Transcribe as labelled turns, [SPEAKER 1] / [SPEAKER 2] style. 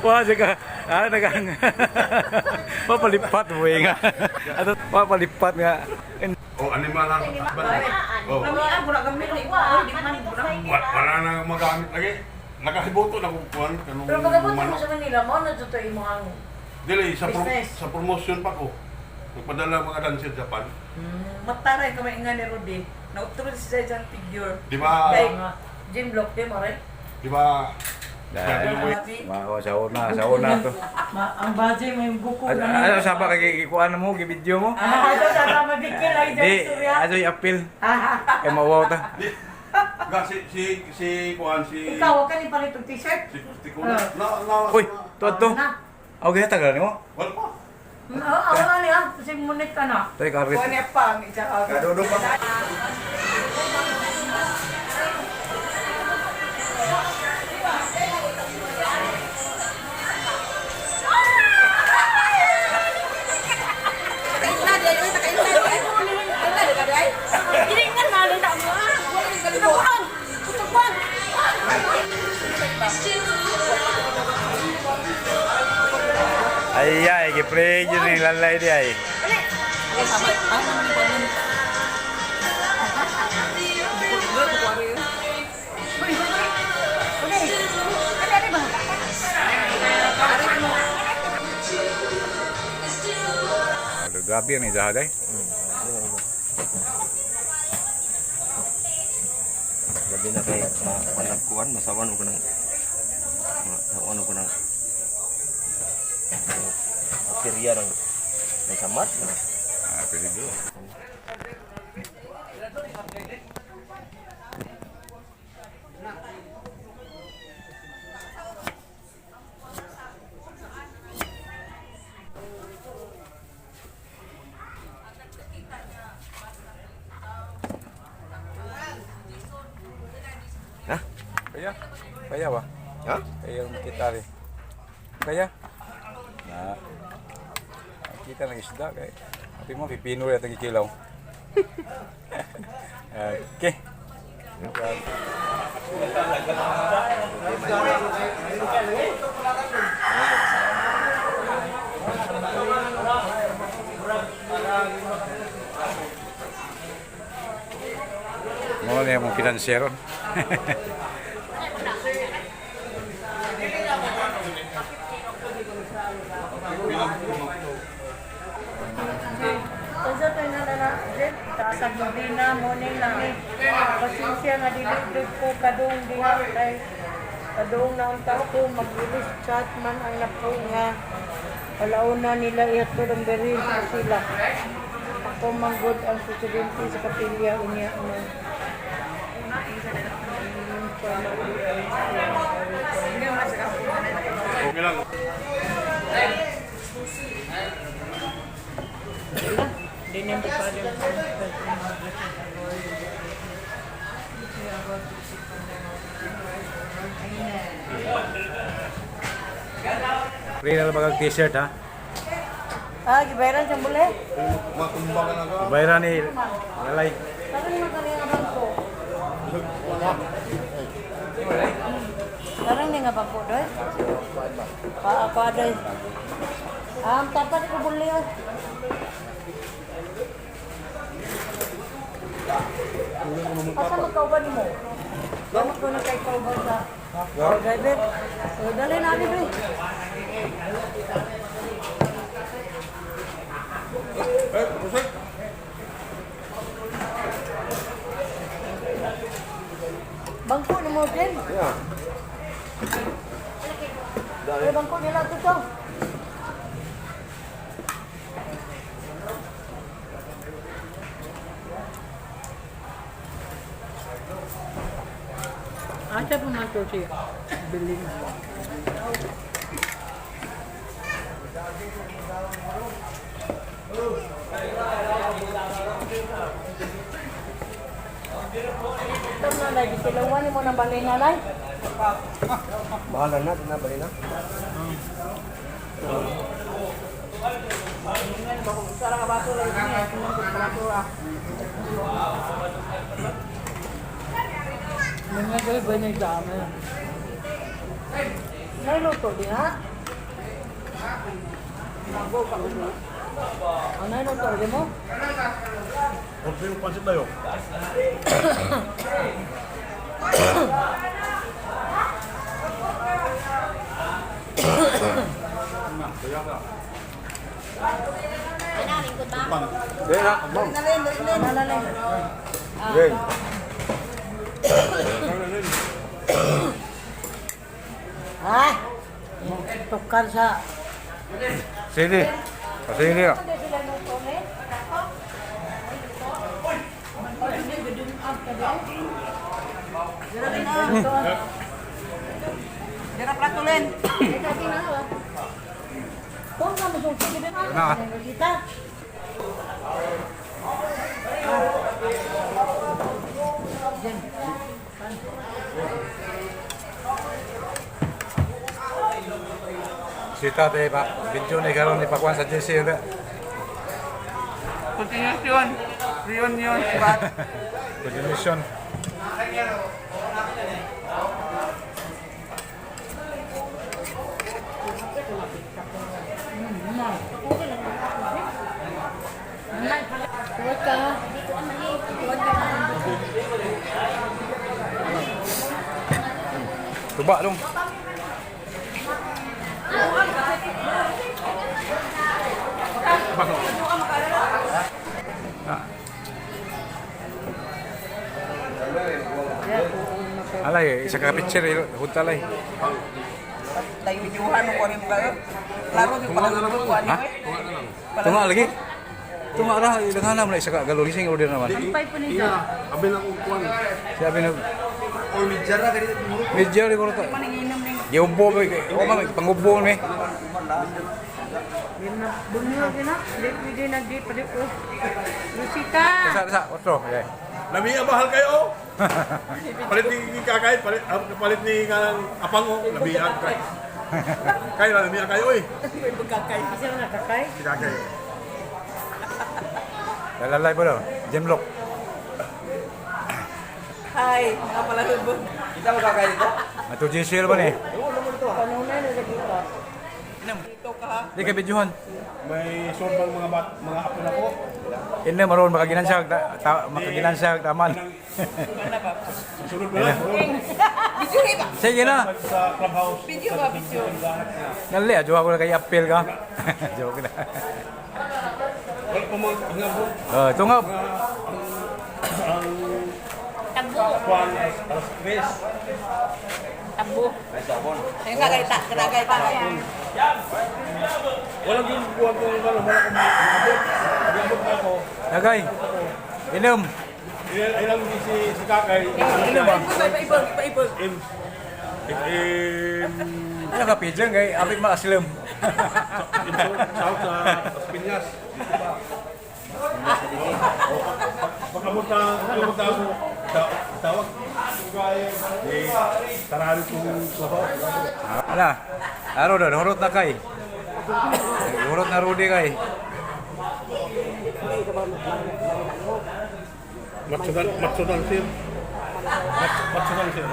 [SPEAKER 1] Wah, siya ah, nagang. Papalipat mo eh nga. Ato, papalipat nga.
[SPEAKER 2] Oh, animal lang. Oh.
[SPEAKER 3] Kami ako na gamit ni ko, di man ko na.
[SPEAKER 2] Wala na magamit lagi. Nakahiboto na kung kuan kanong
[SPEAKER 3] Pero pagabot mo
[SPEAKER 2] manok.
[SPEAKER 3] sa Manila mo na jud to imo ang
[SPEAKER 2] Dili sa
[SPEAKER 3] business.
[SPEAKER 2] sa promotion pa ko. Nagpadala mga dancer Japan.
[SPEAKER 4] Mataray kami nga ni Rudy. Nautro siya dyan figure.
[SPEAKER 2] Di ba?
[SPEAKER 4] Kay Jim Block di mo rin.
[SPEAKER 2] Di ba?
[SPEAKER 1] Dahil, mga sa una to.
[SPEAKER 3] Ma, ang budget mo yung buko
[SPEAKER 1] Ano, ano sa ba kay gikuan mo, gibidyo mo?
[SPEAKER 3] Ah, ito tata mabikil ay dyan
[SPEAKER 1] Di,
[SPEAKER 3] istorya.
[SPEAKER 1] ato i-appeal. Kay mawaw ta.
[SPEAKER 2] Di. Ga si si si kuan si
[SPEAKER 3] Ikaw, wag ka ni palit og t-shirt.
[SPEAKER 2] si si kuna. Na na.
[SPEAKER 1] Uy, tuod to.
[SPEAKER 3] Na.
[SPEAKER 1] Okay, tagal nimo.
[SPEAKER 2] Wala pa.
[SPEAKER 3] Oo, wala niya. Kasi munit ka na.
[SPEAKER 1] Tay karit.
[SPEAKER 4] Kuha niya pang isa ka.
[SPEAKER 1] Kadodo pa.
[SPEAKER 3] Gilingan na rin ako. Tukuan! Tukuan!
[SPEAKER 1] Ay ay, gipre jud ni lalay di ay. Aduh, grabe ni jahat ay.
[SPEAKER 5] Labi na kay managkuan, masawan og nang masawan og nang bakterya ng may samat na.
[SPEAKER 1] Ah, pwede do.
[SPEAKER 5] Ha?
[SPEAKER 1] Kaya? Kaya ba?
[SPEAKER 5] Ha?
[SPEAKER 1] Kaya kita rin. Kaya? Na. Kita ng isda kay. Api mo pipino rin atong kilaw. Okay. Mo na yung finansero.
[SPEAKER 3] Unsa to nga na Jen? Taasag Medina, morning lang eh. Pasensya nga dili jud ko kadung diha kay kadung na unta ko mag-release chat man ang napo nga alauna nila ihatod ang beril sa sila. Ako manggod ang presidente sa kapilya unya no.
[SPEAKER 2] Okay lang.
[SPEAKER 3] Di na pa rin.
[SPEAKER 1] Free na lang mag t-shirt ha.
[SPEAKER 3] Ah, gibayaran sa muli.
[SPEAKER 2] Matumba ka na ka.
[SPEAKER 1] Bayra ni lalay.
[SPEAKER 3] Parang magaling nga bangko. Parang ni nga bangko doy. Pa pa doy. Am tapat ko buli oy. Asa magkauban mo? Dapat ko na kay kauban sa oh, driver. Oh, dali na ani doy.
[SPEAKER 2] Eh, Jose.
[SPEAKER 3] Bangko ni mo din.
[SPEAKER 5] Yeah.
[SPEAKER 3] Ay, bangko nila to to. Asa pa man to siya? Bilin. Ito na lagi silawan mo ng balay na lay.
[SPEAKER 5] Bahala na, na bali na.
[SPEAKER 3] Mga kayo ba niya dami? Nailuto di ha? Ang nailuto di mo?
[SPEAKER 2] Order yung pansit tayo.
[SPEAKER 1] Di na, ma'am. Di.
[SPEAKER 3] Ha? Tukar sa...
[SPEAKER 1] Sili. Sili ah.
[SPEAKER 4] Dira plato len.
[SPEAKER 3] Kung ka masulti, di ba?
[SPEAKER 1] Na.
[SPEAKER 3] Kita.
[SPEAKER 1] Si tatay pa, video ni karon ni pakuan sa JC ulit.
[SPEAKER 4] Continuation. Reunion. But
[SPEAKER 1] Continuation.
[SPEAKER 3] Tuwad ka.
[SPEAKER 1] Tuba dong. Alay, isa ka picture, hutalay.
[SPEAKER 4] Tayo videohan mo kunin mo kayo. Klaro di pala ko ani.
[SPEAKER 1] Ha? Tunga lagi. Tunga ra, ilang hanam na isa ka galulising order naman.
[SPEAKER 3] Ampay po niya.
[SPEAKER 2] Abi lang kung kuwan.
[SPEAKER 1] Sabi na,
[SPEAKER 5] Or midjara ganito muro.
[SPEAKER 1] medyo rin ko to. Giubo ba, o man, pangubo ni.
[SPEAKER 3] Bunyo gina. Di pwede nagdi pa di ko. Rosita.
[SPEAKER 1] Isa, isa, otro. Yeah.
[SPEAKER 2] Lami ang mahal kayo. Oh. Palit ni kakay, palit, ah, palit ni kanang apang oh. Lami ang kay. Kay lami ang kayo eh.
[SPEAKER 3] Kasi ang nakakay.
[SPEAKER 2] Si kakay.
[SPEAKER 1] Lalalay po daw, Jemlock.
[SPEAKER 4] Hi, mga palalubog.
[SPEAKER 5] Kita mo kakain dito?
[SPEAKER 1] Ato JC ba ni?
[SPEAKER 3] Panunay na lagi ka.
[SPEAKER 4] Dito ka ha.
[SPEAKER 1] Di ka videohan.
[SPEAKER 2] May sorbang mga bat, mga apo na ko.
[SPEAKER 1] Hindi maroon makaginansya, ta, makaginansya taman.
[SPEAKER 4] Ano ba?
[SPEAKER 2] Sunod na lang.
[SPEAKER 4] Video ba?
[SPEAKER 1] Sige na.
[SPEAKER 2] Sa clubhouse.
[SPEAKER 4] Video ba video?
[SPEAKER 1] Nali, ajo ako na kay appeal ka. Joke na.
[SPEAKER 2] Wala pa mga hangabot.
[SPEAKER 1] Oh, tunga.
[SPEAKER 2] Ang
[SPEAKER 6] Tabo.
[SPEAKER 2] kuwan alas tres.
[SPEAKER 6] Tabo.
[SPEAKER 5] Ay sabon.
[SPEAKER 4] Ayun kagay ta, kagay ta.
[SPEAKER 2] Walang yung kuwan kung ano, wala akong maabot. Nag-abot na ako.
[SPEAKER 1] Nagay. Inom.
[SPEAKER 2] Ilang ilang si si kakay.
[SPEAKER 4] Ano ba? Iba iba iba.
[SPEAKER 2] M M
[SPEAKER 1] Ano ka pidyan kay apit maaslem.
[SPEAKER 2] M south sa Las Piñas. Dito pa. Pagkabot na, pagkabot na ako, tawag. Di, tarari kong clubhouse.
[SPEAKER 1] Ala. Aro daw, hurot na kay. Hurot na Rudy kay.
[SPEAKER 2] Matsudan, matsudan sir. Matsudan sir.